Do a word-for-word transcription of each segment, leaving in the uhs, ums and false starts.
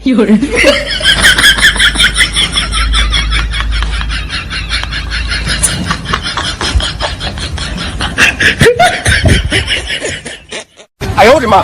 有人。哎呦我的妈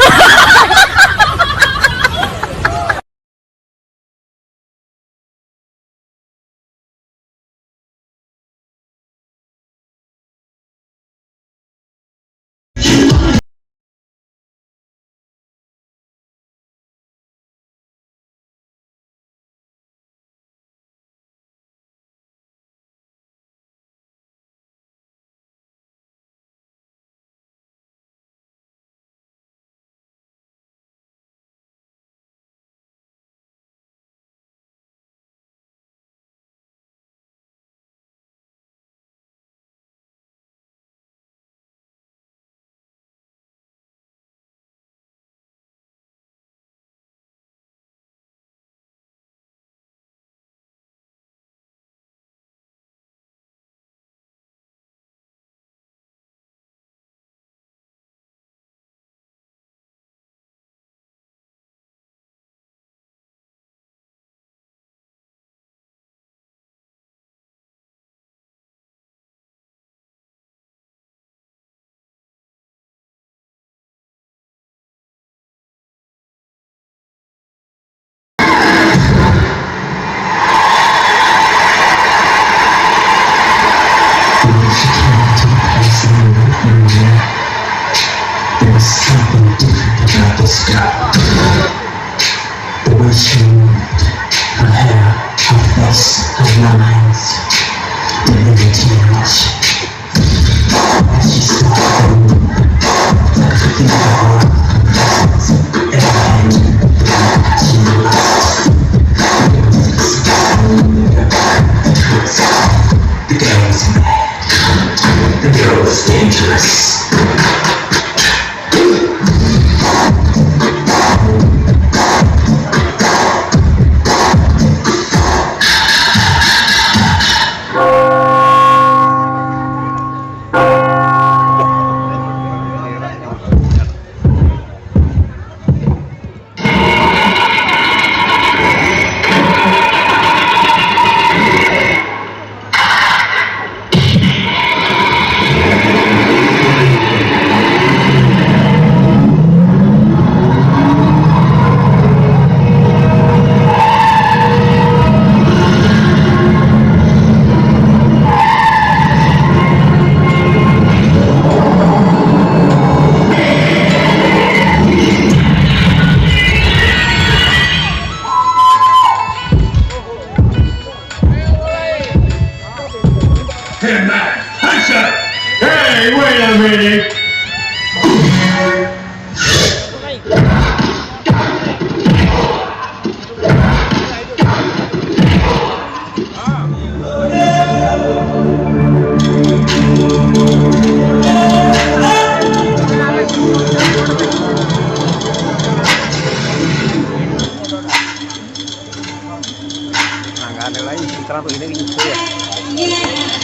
！There was something different about this girl. The way she moved, her hair, her face, her lines, they really changed. As she stopped, everything about her, everything she lost. There was something about her. The girl was bad. The girl was dangerous. Ten man. Headshot. Hey, wait a minute. ᱞᱟᱸᱜᱟ ᱞᱮᱱᱟᱭ, ᱤᱧ ᱛᱟᱲᱟᱢ ᱤᱱᱟᱹᱜ ᱜᱤᱧ ᱩᱴᱷᱟᱹᱭᱟ᱾